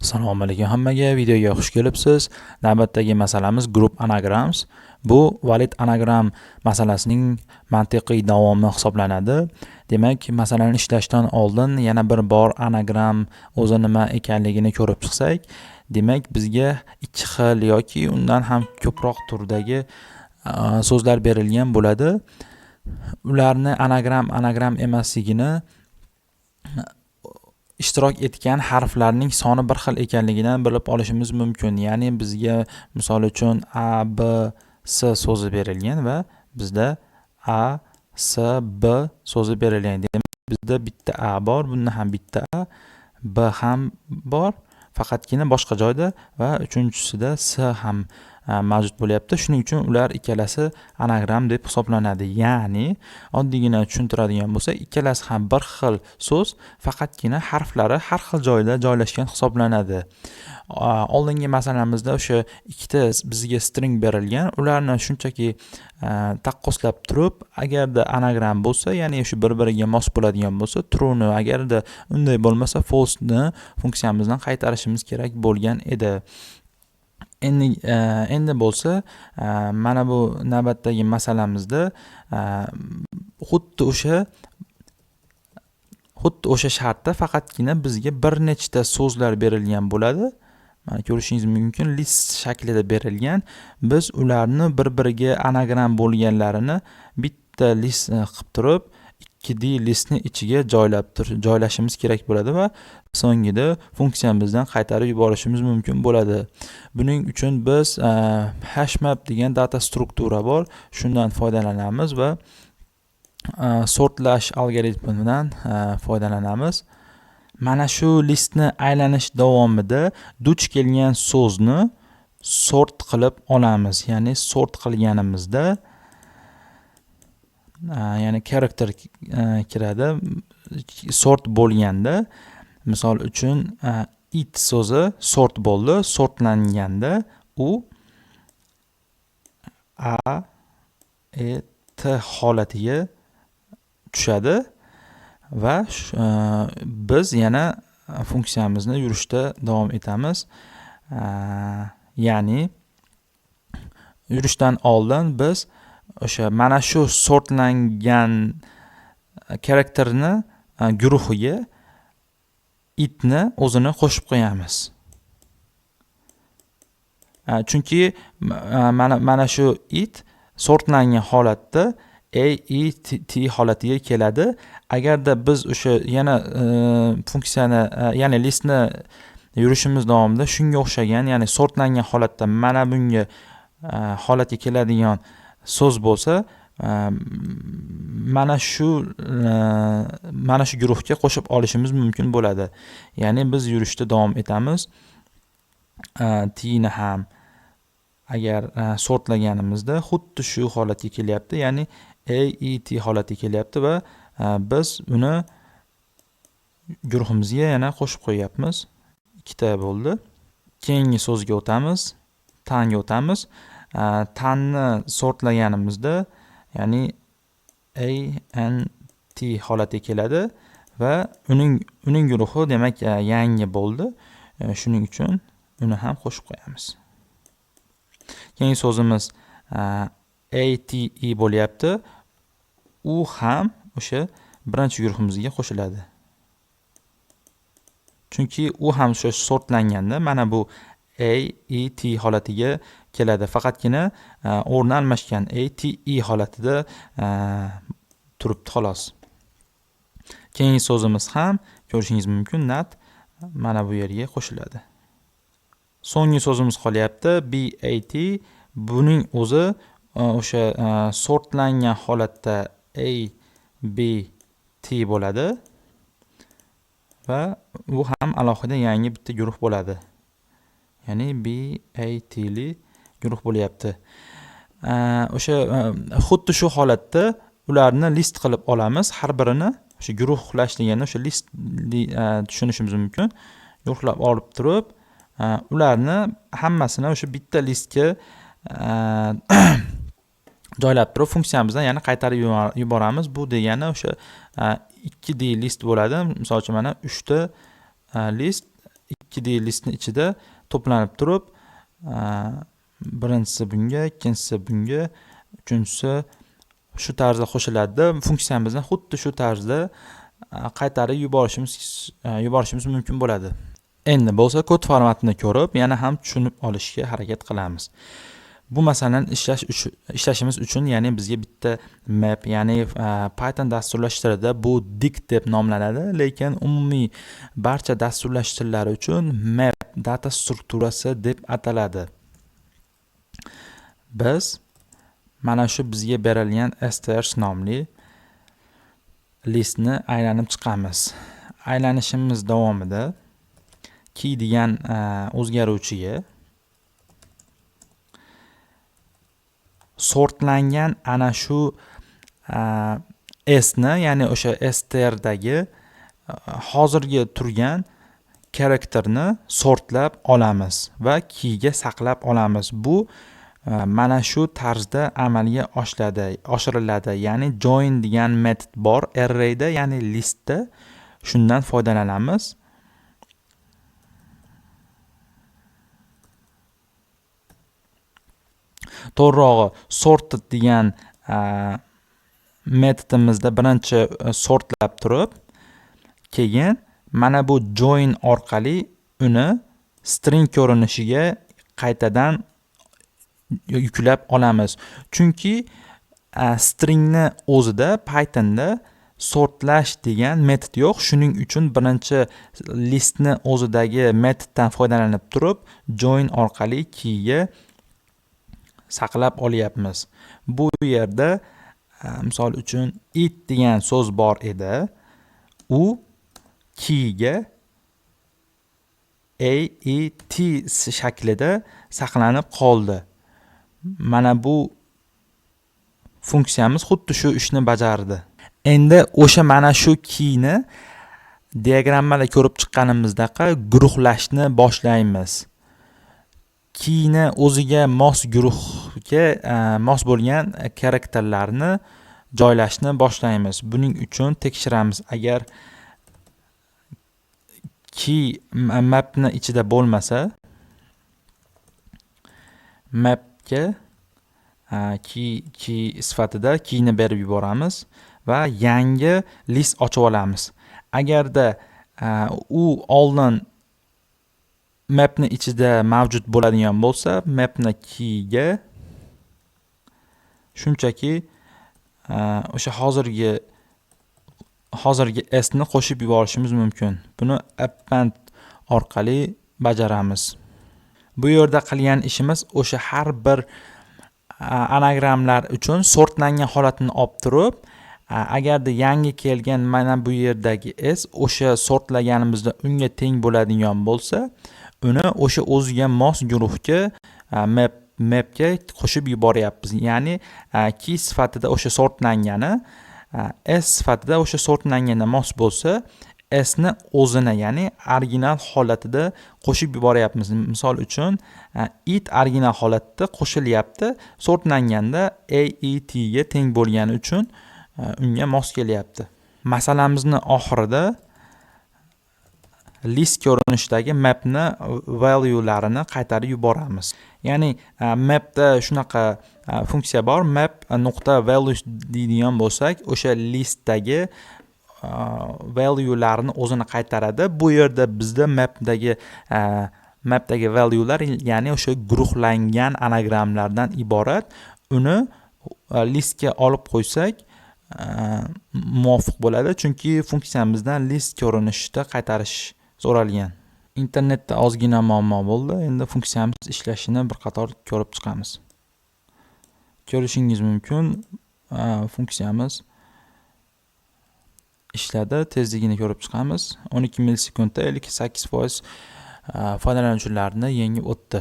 Assalomu alaykum hammaga, videoga xush kelibsiz. Navbatdagi masalamiz Group Anagrams. Bu valid anagram masalasining mantiqiy davomi hisoblanadi. Demak, masalani ishlashdan oldin yana bir bor anagram o'zi nima ekanligini ko'rib chiqsak, demak, bizga ikki xil yoki undan ham ko'proq turdagi so'zlar berilgan bo'ladi. Ularni anagram, anagram emasligini ishtirok etgan harflarning soni bir xil ekanligidan bilib olishimiz mumkin. Ya'ni bizga, misol uchun, A, B, S so'zi berilgan va bizda A, S, B so'zi berilgan. Demak, bizda bitta A bor, bunda ham bitta A, B ham bor, faqatgina boshqa joyda va uchinchisida S ham mavjud bo'lyapti. Shuning uchun ular ikkalasi anagram deb hisoblanadi. Ya'ni oddiygina tushuntiradigan bo'lsak, ikkalasi ham bir xil so'z, faqatgina harflari har xil joyda joylashgan hisoblanadi. Oldingi masalamizda o'sha ikkita bizga string berilgan, ularni shunchaki taqqoslab turib, agarda anagram bo'lsa, ya'ni shu bir-biriga mos bo'ladigan bo'lsa, trueni, agarda unday bo'lmasa, falseni funksiyamizdan qaytarishimiz kerak bo'lgan edi. Endi bo'lsa, mana bu navbatdagi masalamizda xuddi o'sha shartda faqatgina bizga bir nechta so'zlar berilgan bo'ladi. Mana, ko'rishingiz mumkin, list shaklida berilgan. Biz ularni bir-biriga anagram bo'lganlarini bitta list qilib turib, 2D listni ichiga joylab joylashimiz kerak bo'ladi va so'ngida funksiyamizdan qaytarib yuborishimiz mumkin bo'ladi. Buning uchun biz hashmap degan data struktura bor, shundan foydalanamiz va sortlash algoritmidan foydalanamiz. Mana shu listni aylanish davomida duch kelgan so'zni sort qilib olamiz. Ya'ni sort qilganimizda, ya'ni character kiradi. Sort bo'lganda, misol uchun, it so'zi sort bo'ldi. Sortlanganda u a, e, t holatiga tushadi va biz yana funksiyamizni yurishda davom etamiz. Ya'ni yurishdan oldin biz o'sha mana shu sortlangan karakterni guruhiga itni o'zini qo'shib qo'yamiz. Chunki mana shu it sortlangan holatda a, e, t holatiga keladi. Agarda biz o'sha yana funksiyani, ya'ni listni yurishimiz davomida shunga o'xshagan, ya'ni sortlangan holatda mana bunga holatga keladigan so'z bo'lsa, mana shu guruhga qo'shib olishimiz mumkin bo'ladi. Ya'ni biz yurishda davom etamiz. Tni ham agar sortlaganimizda xuddi shu holatga kelyapti, ya'ni a, e, t holatiga kelyapti va biz uni guruhimizga yana qo'shib qo'yyapmiz. Ikkita bo'ldi. Keyingi so'zga o'tamiz, tanga o'tamiz. Tanni sortlaganimizda, ya'ni a, n, t holatiga keladi va uning guruhi, demak, yangi bo'ldi. Shuning uchun uni ham qo'shib qo'yamiz. Keyingi so'zimiz a, t, e bo'lyapti. U ham o'sha birinchi guruhimizga qo'shiladi. Chunki u ham o'sha sortlanganda mana bu a, e, t holatiga keladi. Faqatgina o'rni almashgan, a, t, e holatida turibdi, xolos. Keyingi so'zimiz ham, ko'rishingiz mumkin, nat mana bu yerga qo'shiladi. So'nggi so'zimiz qolyapti, b, a, t. Buning o'zi o'sha sortlangan holatda a, b, t bo'ladi va u ham alohida yangi bitta guruh bo'ladi. Ya'ni b, a, t li guruh bo'lyapti. O'sha xuddi shu holatda ularni list qilib olamiz. Har birini o'sha guruhlash deganda o'sha list tushunishimiz mumkin. Guruhlab olib turib, ularni hammasini o'sha bitta listga joylab turib, funksiyamizdan yana qaytarib yuboramiz. Bu degani o'sha 2D list bo'ladi. Misol uchun, mana uchta list. 2D listni ichida to'planib turib, birinchisi bunga, ikkinchisi bunga, uchinchisi shu tarzda qo'shiladi. Funksiyamizni xuddi shu tarzda qaytarib yuborishimiz mumkin bo'ladi. Endi bo'lsa kod formatini ko'rib, yana ham tushunib olishga harakat qilamiz. Bu masalani ishlashimiz uchun, ya'ni bizga bitta map, ya'ni Python dasturlash tilida bu dict deb nomlanadi, lekin umumiy barcha dasturlash tillari uchun map data strukturasi deb ataladi. Biz mana shu bizga berilgan strs nomli listni aylanib chiqamiz. Aylanishimiz davomida key degan o'zgaruvchiga sortlangan ana shu s ni, ya'ni o'sha strdagi hozirgi turgan karakterni sortlab olamiz va keyga saqlab olamiz. Bu mana shu tarzda amalga oshiriladi. Ya'ni join degan metod bor arrayda, ya'ni listda, shundan foydalanamiz. To'g'rirog'i sorted degan metodimizda birinchi sortlab turib, keyin mana bu join orqali uni string ko'rinishiga qaytadan yuklab olamiz. Chunki stringni o'zida Pythonda sortlash degan metod yo'q. Shuning uchun birinchi listni o'zidagi metoddan foydalanib turib, join orqali keyga saqlab olyapmiz. Bu yerda misol uchun it degan so'z bor edi. U keyga a e t shaklida saqlanib qoldi. Mana bu funksiyamiz xuddi shu ishni bajardi. Endi o'sha mana shu keyni diagrammada ko'rib chiqqanimizdaqa guruhlashni boshlaymiz. Keyni o'ziga mos guruhga mos bo'lgan karakterlarni joylashni boshlaymiz. Buning uchun tekshiramiz. Agar key mapni ichida bo'lmasa, mapga key sifatida keyni berib yuboramiz va yangi list ochib olamiz. Agarda u oldin mapni ichida mavjud bo'ladigan bo'lsa, mapni keyga shunchaki o'sha hozirgi s ni qo'shib yuborishimiz mumkin. Buni append orqali bajaramiz. Bu yerda qilgan ishimiz o'sha har bir anagramlar uchun sortlangan holatini olib turib, agarda yangi kelgan mana bu yerdagi s o'sha sortlaganimizda unga teng bo'ladigan bo'lsa, uni o'sha o'ziga mos guruhga, mapga qo'shib yuboryapmiz. Ya'ni key sifatida o'sha sortlangani, s sifatida o'sha sortlanganda mos bo'lsa, s ni o'zini, ya'ni original holatida qo'shib yuboryapmiz. Misol uchun, it original holatda qo'shilyapti, sortlanganda a e t ga teng bo'lgani uchun unga mos kelyapti. Masalamizni oxirida list ko'rinishidagi mapni valuelarini qaytarib yuboramiz. Ya'ni mapda shunaqa funksiya bor, map nuqta values deydigan bo'lsak, o'sha listdagi valuelarni o'zini qaytaradi. Bu yerda bizda mapdagi valuelar, ya'ni o'sha guruhlangan anagramlardan iborat. Uni listga olib qo'ysak, muvofiq bo'ladi, chunki funksiyamizdan list ko'rinishida qaytarish so'ralgan. Internetda ozgina muammo bo'ldi. Endi funksiyamiz ishlashini bir qator ko'rib chiqamiz. Ko'rishingiz mumkin, funksiyamiz ishladi. Tezligini ko'rib chiqamiz. 12 millisekundda 58% foydalanuvchilarni yengib o'tdi.